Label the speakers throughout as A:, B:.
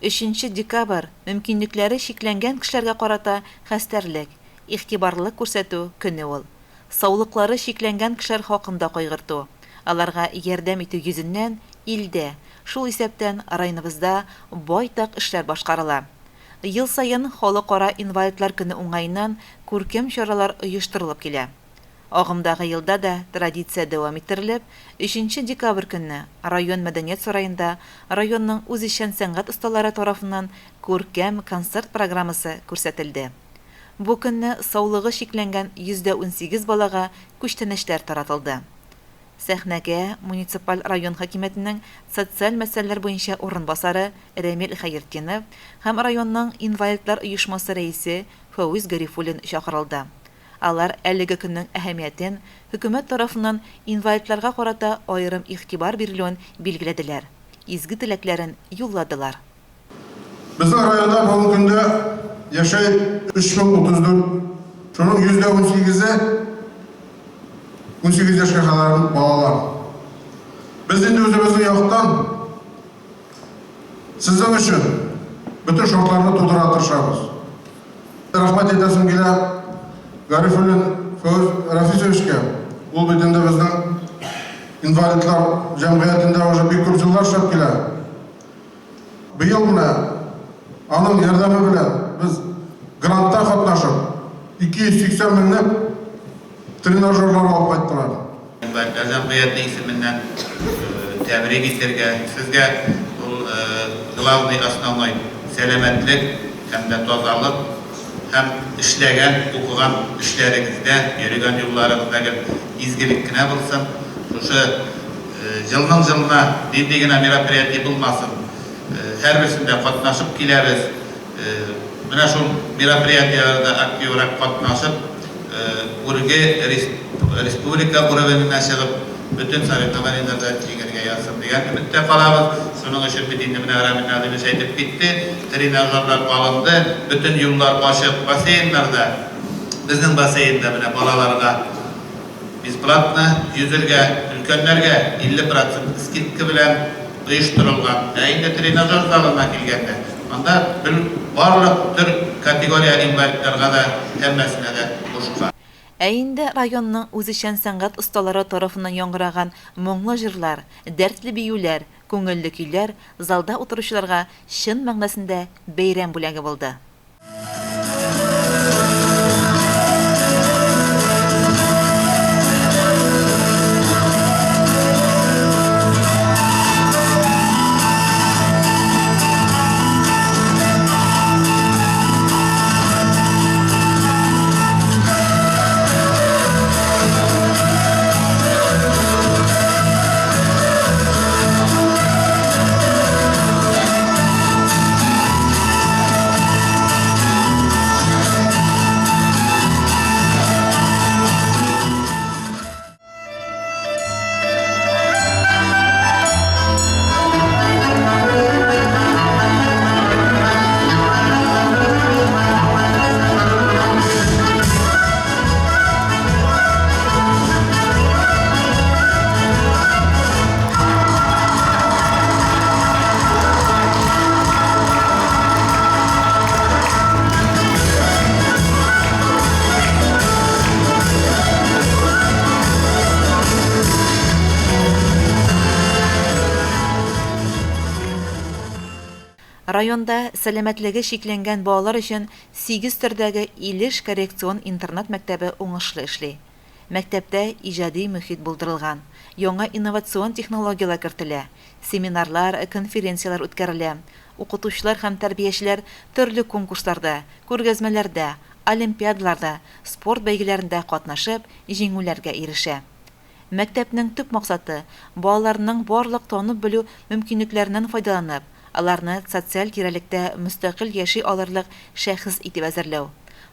A: Өченче декабрь, мөмкинлекләре чикләнгән кешеләргә карата хәстәрлек, игътибарлылык күрсәтү көне ул. Саулыклары чикләнгән кешеләр хакында кайгырту, аларга ярдәм итү йөзеннән илдә, шул исәптән районыбызда байтак эшләр башкарыла. Ел саен Халыкара инвалидлар көне уңаеннан күркәм чаралар оештырылып килә. Агымдагы елда да традиция дәвам иттерелеп, өченче декабрь көнне район мәдәният сараенда районның үзешчән сәнгать осталары тарафыннан күркәм концерт программасы күрсәтелде. Бу көнне саулыгы чикләнгән 118 балага күчтәнәчләр таратылды. Сәхнәгә муниципаль район хакимиятенең социаль мәсьәләләр буенча урынбасары Рәмил Хәертдинов һәм районның инвалидлар оешмасы рәисе Фәвиз Гарифуллин чакырылды. Алар әлеге көннең әһәмиятен, хөкүмәт тарафыннан инвалидларга карата аерым игътибар бирелүен билгеләделәр, изге теләкләрен юлладылар.
B: Безнең районда бүгенге көндә яшәй 3034, шуның 18%-е 18 яшькә кадәр балалар. Без инде үзебезнең яктан сезнең өчен бөтен шартларны тудырырга тырышабыз. Рәхмәт әйтәсем килә Гарифуллин Фәүз Рафисовичка. Ул бит инде безнең инвалидлар җәмгыятендә уже бик күп еллар эшләп килә. Быел менә аның ярдәме белән без грантта катнашып, 280 меңлек тренажерлар алып кайттылар.
C: Инвалидлар җәмгыяте исеменнән тәбрик итәргә, сезгә ул главный, основной сәламәтлек һәм дә тазалык һәм эшләгән, укыган эшләрегездә, йөрегән юлларыгызда гел изгелек кенә булсын. Шушы Елның-елына нинди генә мероприятие булмасын, һәрберсендә катнашып киләбез. Менә шул мероприятиеләрдә активрак катнашып, үрге республика уровененә чыгып, бөтен соревнованиеләрдә җиңәргә язсын дигән өметтә калабыз. Шуның өчен бит инде менә Рамил Назыймович әйтеп китте, тренажерлар алынды, бөтен юллар ачык, бассейннарда, безнең бассейнда менә балаларга Бесплатно йөзергә, өлкәннәргә 50 процент скидка белән оештырылган. Ә инде тренажер залына килгәндә, анда бел барлык төр категория инвалидларга да, һәммәсенә дә бушка.
A: Ә инде районның үзешчән сәнгать осталары тарафыннан яңгыраган моңлы җырлар, дәртле биюләр, күңелле көйләр залда утыручыларга чын мәгънәсендә бәйрәм бүләге булды. Районда сәламәтлеге чикләнгән балалар өчен сигез төрдәге Илеш коррекцион интернат-мәктәбе уңышлы эшли. Мәктәптә иҗади мөхит булдырылган, яңа инновацион технологияләр кертелә, семинарлар, конференцияләр үткәрелә, укытучылар һәм тәрбиячеләр төрле конкурсларда, күргәзмәләрдә, олимпиадаларда, спорт бәйгеләрендә катнашып, җиңүләргә ирешә. Мәктәпнең төп максаты, балаларның барлык танып-белү мөмкинлекләреннән файдаланып, аларны социаль тирәлектә мөстәкыйль яши алырлык шәхес итеп әзерләү,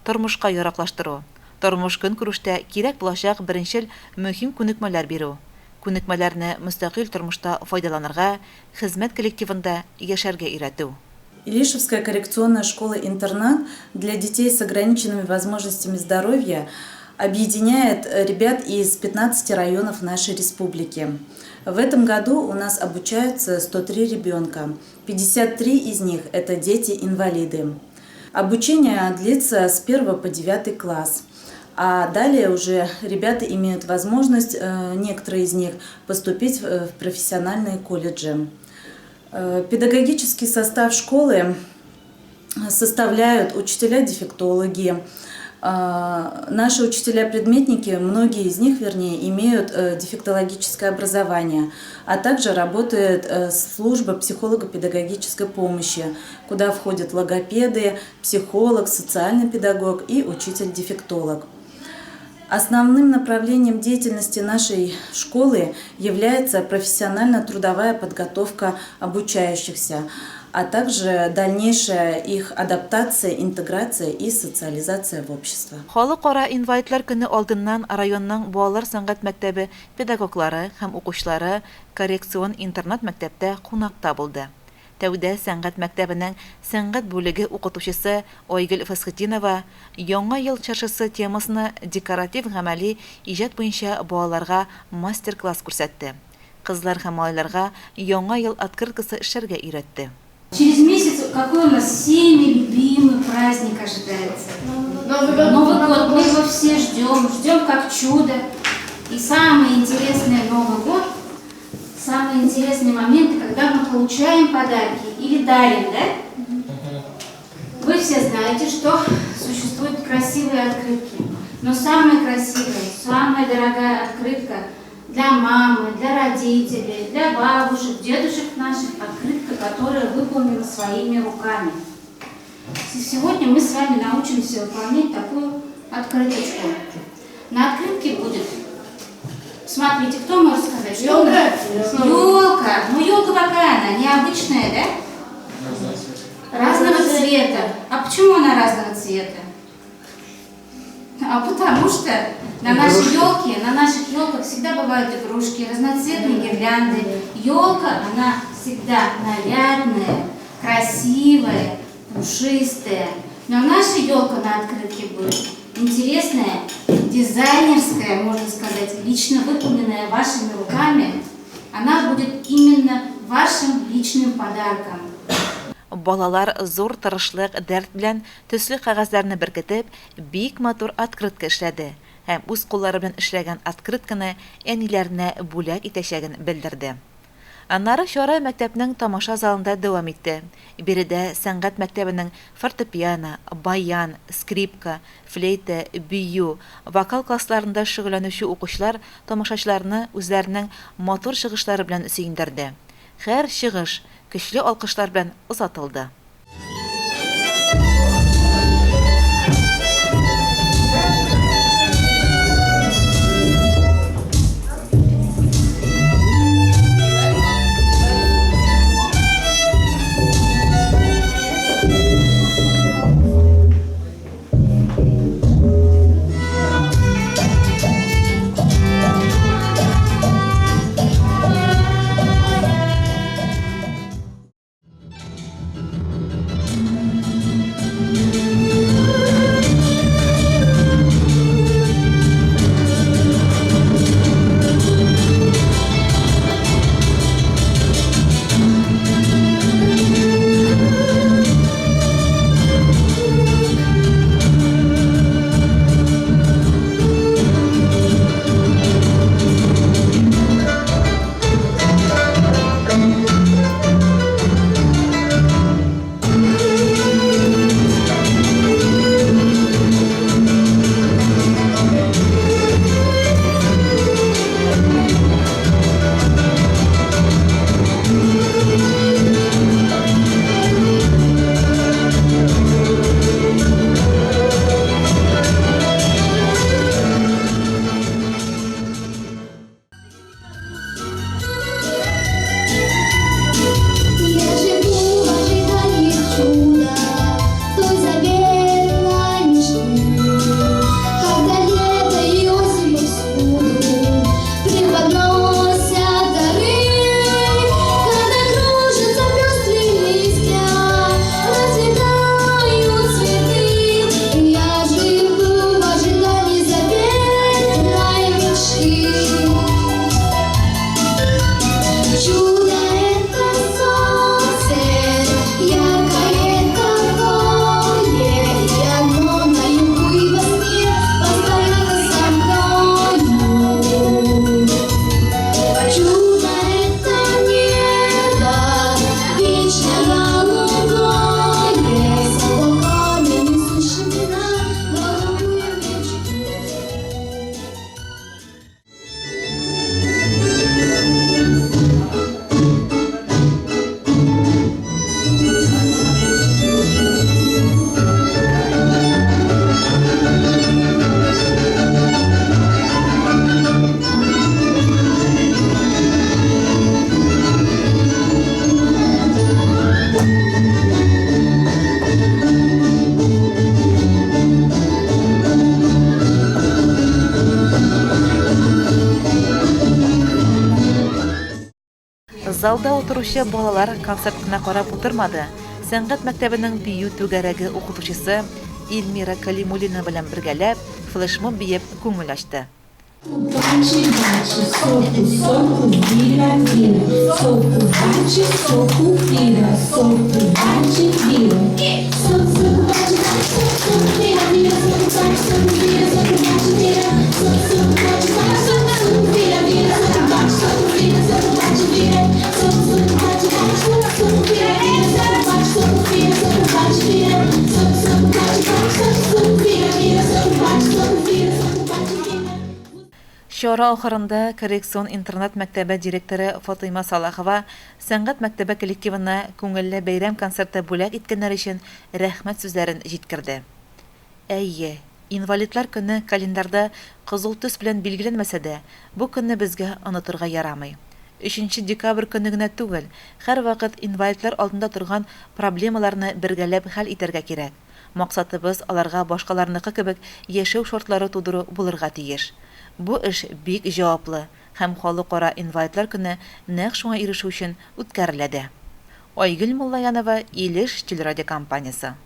A: тормышка яраклаштыру, тормыш-көнкүрештә кирәк булачак беренчел мөһим күнекмәләр бирү, күнекмәләрне мөстәкыйль тормышта файдаланырга, хезмәт коллективында яшәргә өйрәтү.
D: Илишевская коррекционная школа-интернат для детей с ограниченными возможностями здоровья. объединяет ребят из 15 районов нашей республики. В этом году у нас обучаются 103 ребенка. 53 из них – это дети-инвалиды. Обучение длится с 1 по 9 класс. А далее уже ребята имеют возможность, некоторые из них, поступить в профессиональные колледжи. Педагогический состав школы составляют учителя-дефектологи. Наши учителя-предметники, многие из них, вернее, имеют дефектологическое образование, а также работает служба психолого-педагогической помощи, куда входят логопеды, психолог, социальный педагог и учитель-дефектолог. Основным направлением деятельности нашей школы является профессионально-трудовая подготовка обучающихся, а также дальнейшая их адаптация, интеграция и социализация в общество.
A: Халыкара инвалидлар көне алдыннан районның балалар сәнгать мәктәбе педагоглары һәм укучылары коррекцион интернат-мәктәптә кунакта булды. Тәүдә сәнгать мәктәбенең сәнгать бүлеге укытучысы Айгөл Фәсхетдинова Яңа ел чыршысы темасына декоратив-гамәли иҗат буенча балаларга мастер-класс күрсәтте. Кызлар һәм малайларга Яңа ел открыткасы эшләргә өйрәтте.
E: Через месяц какой у нас всеми любимый праздник ожидается? Новый год. Новый год. Мы его все ждем, ждем как чудо. И самый интересный Новый год, самые интересные моменты, когда мы получаем подарки или дарим, да? Вы все знаете, что существуют красивые открытки. Но самая красивая, самая дорогая открытка для мамы, для родителей, для бабушек, дедушек наших, открытка, которая выполнена своими руками. Сегодня мы с вами научимся выполнять такую открыточку. На открытке будет, смотрите, кто может сказать? Что
F: Елка.
E: Елка. Ну, елка какая она? Необычная, да? Разного цвета. А почему она разного цвета? А потому что на нашей елке, на наших елках всегда бывают игрушки, разноцветные гирлянды. Елка, она всегда нарядная, красивая, пушистая. Но наша елка на открытке будет интересная, дизайнерская, можно сказать, лично выполненная вашими руками. Она будет именно вашим личным подарком.
A: Балалар зур тырышлык, дәрт белән төсле кәгазьләрне беркетеп, бик матур открытка эшләде һәм үз куллары белән эшләгән открытканы әниләренә бүләк итәчәген белдерде. Аннары чара мәктәпнең тамаша залында дәвам итте. Биредә сәнгать мәктәбенең фортепиано, баян, скрипка, флейта, бию, вокал классларында шөгыльләнүче укучылар тамашачыларны үзләренең матур чыгышлары белән сөендерде. Һәр чыгыш көчле алкышлар белән озатылды. Залда утыручы балалар концерт кына карап утырмады, сәнгать мәктәбенең бию түгәрәге укытучысы Эльмира Калимуллина белән бергәләп флешмоб биеп күңел ачты.
F: Бате, бate, soco, soco, vira, vira. Soco, bate, soco, vira. Soco, bate, vira. Soco, soco, bate, bate, soco, soco, vira, vira. Soco, bate, soco, vira. Soco, bate, vira. Soco, soco, bate, bate, soco, soco, vira, vira. Soco, bate, soco, vira. Soco, bate, vira. Soco, soco, bate, bate, soco, soco, vira, vira. Soco, bate, soco, vira. Soco, bate, vira. Soco, soco, bate, bate, soco, soco, vira, vira. Soco, bate, soco, vira. Soco, bate, vira.
A: Чара ахырында коррекцион интернат мәктәбе директоры Фатыйма Салахова сәнгать мәктәбе коллективына күңелле бәйрәм концерты бүләк иткәннәре өчен рәхмәт сүзләрен җиткерде. Әйе, Инвалидлар көне календарьда кызыл төс белән билгеләнмәсә дә, бу көнне безгә онытырга ярамый. Өченче декабрь көне генә түгел, һәрвакыт инвалидлар алдында торган проблемаларны бергәләп хәл итәргә кирәк. Максатыбыз аларга башкаларныкы кебек яшәү шартлары тудыру булырга тиеш. Бу эш бик җаваплы һәм Халыкара инвалидлар көне нәкъ шуңа ирешү өчен үткәрелә дә. Айгөл Муллаянова, Илеш телерадиокомпаниясе.